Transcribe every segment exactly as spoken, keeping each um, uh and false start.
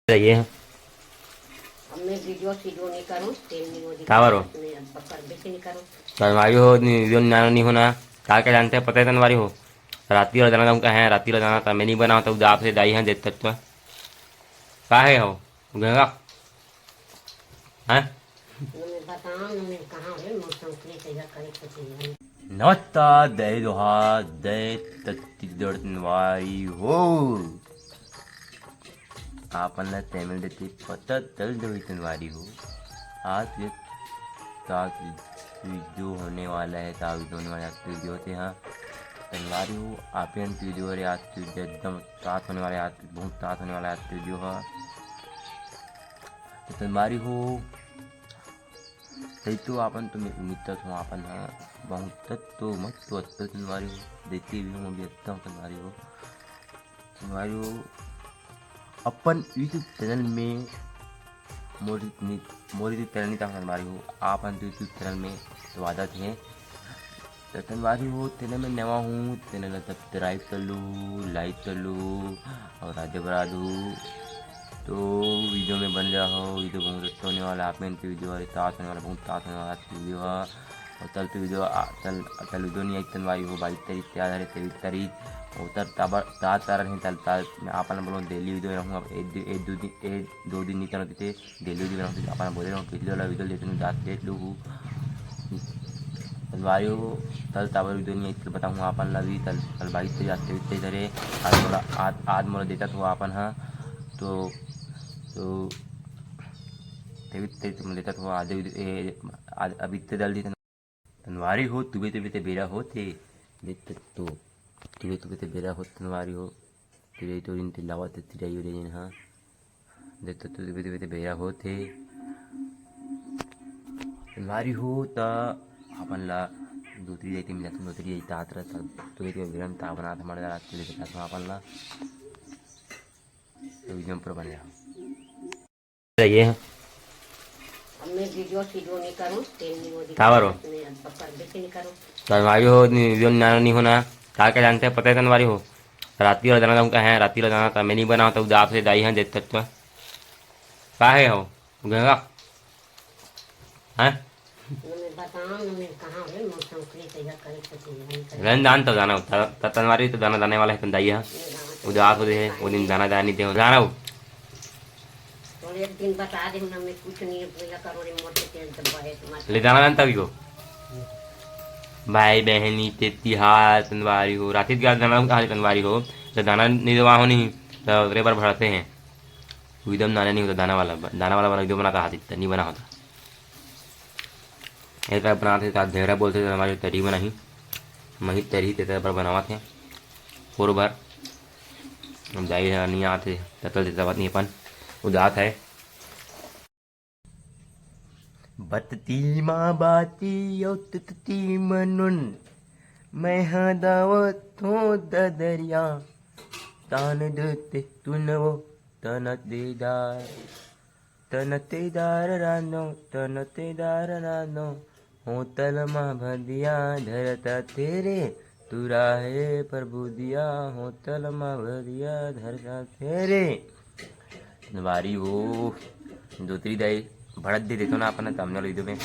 ये अब मैं वीडियो सीडियो नहीं करूँ, तेल नहीं वो काबर हो? मैं अब कर भी नहीं करूँ। तनवारी हो, वीडियो नहीं आना नहीं होना, का क्या जानते हैं, पता है तनवारी हो। राती वाला दाना तुम कहे हैं, राती वाला दाना तो मैं नहीं बनाऊँ, तो उदास से दाई हैं देख तक तो। का है हो? गंगा? हैं? नमस्ता, दय दोहा, दय तत्ती दर्दनवारी हो। आपन ला तैमिल देती पता तल दो तनवारी हो। आज के ताक वीडियो होने वाला है, ताक वीडियो होने वाला है, ताक वीडियो होते हैं तनवारी हो। आप वीडियो रे आज के वीडियो एकदम तात होने वाला है, आज बहुत तात होने वाला है आज के वीडियो है। तो तनवारी हो, तई तो आपन तो उम्मीद तो आपन ह बहुत तो मत तो अत्तो तनवारी हो, देती भी हूँ अभी अत्ता तनवारी हो। तनवारी हो, अपन YouTube चैनल में मोरी नि-, मोरी तो चैनल नहीं था तनवारी हो, आपन तो YouTube चैनल में स्वागत है। तो तनवारी हो, तेने मैं नवा हूँ, तेने ला सब्सक्राइब कर लो, लाइक कर लो और आगे बढ़ा दो। तो वीडियो में बन रहा हो, वीडियो बहुत अच्छा होने वाला है, आप में तो वीडियो अरे तास होने वाला, बहुत तास होने वाला आज की वीडियो है। और कल तो वीडियो आ, कल, कल वीडियो नहीं आई तनवारी हो, बाईस तारीख से आ रहे तेईस तारीख। और तब ताबर तात तारा नहीं चलता, मैं आप बोलो डेली वीडियो रहूँ, अब एक दो, एक दो दिन, एक दो दिन नहीं करते थे। डेली वीडियो बनाऊँ, तो अपन बोले रहूँ, पिछले वाला वीडियो लेकिन जात देख लूँ। तनवारी हो, कल ताबर वीडियो नहीं आई, कल बताऊँ आपन ला भी, कल, कल बाईस तारीख, आज तेईस तारीख धरे, आज मोला, आज, आज मोला देता था आपन, हाँ, तो, तो तेईस तारीख मोला देता था, आधे वीडियो, ए, आज, अब इतने डाल दी तनवारी हो, तुबे तुबे ते बेरा होत हे, देख तो, तुबे तुबे ते बेरा होत तनवारी हो, तुबे तो दिन ते लावत हे, तिराई उराई हाँ। देख तो, तू बेते बेरा होत हे। तनवारी हो त अपन ला दूतरी जाई ते मिला, दूतरी जाई तात रहता, तो ये बेरा में ता बना था, मर रात के लिए था अपन ला। तो वीडियो पर बन जा। ये अब मैं वीडियो सीडियो नहीं करूँ, तेल नहीं वो काबर हो? मैं अब कर भी नहीं करूँ। तनवारी हो, वीडियो नाना नहीं होना, का क्या जानते हैं, पता है तनवारी हो। राती वाला दाना तुम कहे हैं, राती वाला दाना तो मैं नहीं बनाऊँ, तो उदास से दाई हैं देख तक तो। का है हो? गंगा? हैं? मैं बताऊँ ना, मैं कहाँ है, मौसम के लिए तैयार करे, कुछ नहीं करे। रंदान तो दाना होता, त-, तनवारी तो दाना दाने वाला है, तन दाई है। नहीं दाना तो उदास हो रहे हैं, वो दिन दाना दानी दे, दाना हो। और एक दिन बता दे ना, मैं कुछ नहीं है, पूजा करो रे, मोटे तेल दब्बा है तुम्हारे। ले दाना दान तभी हो। भाई बहनी ते तिहार तनवारी हो, राती के दाना कहाँ तनवारी हो, तो दाना नहीं दवा हो नहीं, तो रे बार भरते हैं। एकदम दाना नहीं होता, दाना वाला, दाना वाला बना, एकदम बनाता हाथ इतना नहीं बना होता। एक बार बनाते तो घेरा बोलते तो हमारे तरी बनाही, मही तरी ते बार बनावा थे, फोर बार। अब जाई है, नहीं आते, ततल देता बात नहीं अपन, उदास है। बतती माँ बाती यो तुतती मनुन, मैं हदावत हो ददरिया, तान देते तुनवो तन देदार, तन तेदार रानो, तन तेदार रानो, होतल मा भदिया धरता तेरे, तुरा हे प्रभु दिया, होतल मा भदिया धरता तेरे। तनवारी हो, दूतरी दाई, भड़क दे देतो ना अपन thumbnail video में।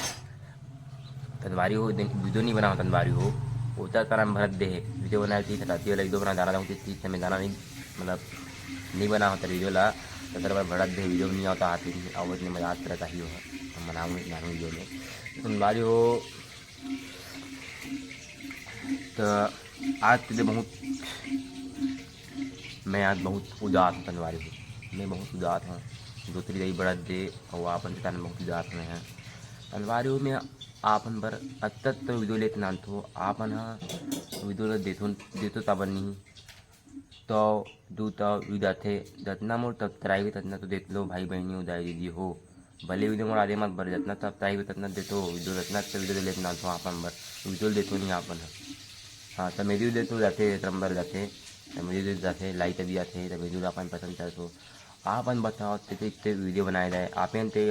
तनवारी हो, दिन वीडियो नहीं बनाओ तनवारी हो, होता तारा में भड़क दे है। वीडियो बनाए थी, राती वाला वीडियो बना, दाना दाऊ थी, समय दाना नहीं, मतलब, नहीं बना होता वीडियो ला, तो तेरे पर भड़क दे, वीडियो में नहीं आता, हाथ में आवत नहीं, मजा आता रहता ही हो, हम बनाऊँ, बनाऊँ वीडियो में। तनवारी हो, तो आज के लिए बहुत, मैं आज बहुत उदास हूँ तनवारी हो, मैं बहुत उदास हूँ। दूतरी दाई भड़क दे, और आपन के कारण बहुत उदास में है तनवारी हो। मैं आपन बर अत्ता तो वीडियो लेत नान थो, आपन हा वीडियो ला देथो, देथो तब नहीं। तो दू तो वीडियो आथे, जतना मोर तब तराई ततना तो देख लो भाई बहनी हो, दाई दीदी हो। भले वीडियो मोर आधे मत बर, जतना तब तराई ततना देथो, वीडियो जतना तो वीडियो लेत नान थो आपन बर, वीडियो देथो नहीं आपन हा। हाँ, तो मेरी वीडियो तो जाते, जतना बर जाते, तो मेरी वीडियो जाते, लाइक भी आते, तो वीडियो आपन पसंद चलतो। आपन बताओ, ते, ते, ते वीडियो बनाए जाए, आपन ते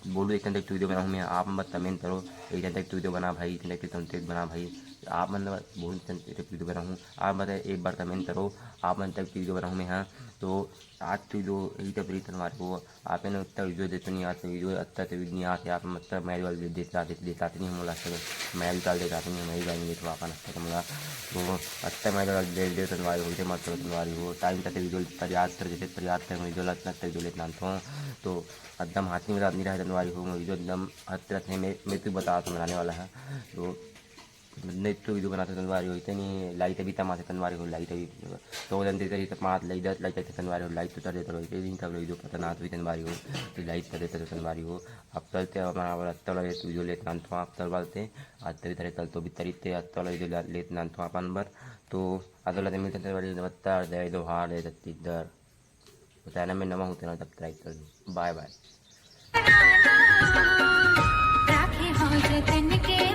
बोलू, एक तक वीडियो बनाऊँ मैं, आपन बस कमेंट करो, एक तक वीडियो बना भाई, एक तक कंटेंट बना भाई, आपन बस बोलू, एक तक वीडियो बनाऊँ, आप बताए, एक बार कमेंट करो, आपन तक वीडियो बनाऊँ मैं, हाँ, तो आज तो वीडियो यही तक रही संगवारी हो। आप न उत्ता वीडियो देते नहीं आते, वीडियो अत्ता तो वीडियो नहीं आते, आप मतलब मैच वाले देते आते, देते आते नहीं हम लास्ट तक, मैच डाल देते आते नहीं, मैच डाल देते अपन अत्ता तो मला। तो अत्ता मैच डाल दे दे संगवारी हो, मत संगवारी हो, टाइम तक वीडियो पर याद कर, जैसे पर याद कर वीडियो लगता तक वीडियो लेते नाम तो। तो एकदम हाथ में नहीं रहे संगवारी हो, वीडियो एकदम हर तरह से मैं मैं तो बता समझाने वाला है। तो नहीं तो वीडियो बनाते संगवारी हो, इतनी लाइट अभी तमाशा संगवारी हो, लाइट अभी तो जल्दी करी तो पाँच लाइट, दस लाइट आते संगवारी हो, लाइट तो चल देता रहो, इतनी तब वीडियो पता ना तो संगवारी हो, तो लाइट कर देता तो संगवारी हो। अब चलते हैं हमारा वाला तला ये वीडियो लेते नाम तो आप तल बालते आज तभी तरह कल तो भी तरीते आज तला वीडियो लेते नाम तो अपन बर। तो अदला मिलते संगवारी हो, नमस्कार, जय जोहार, जय छत्तीसगढ़। चैनल में नवा होते ना, सब्सक्राइब कर दो। बाय बाय। राखे हो जतन के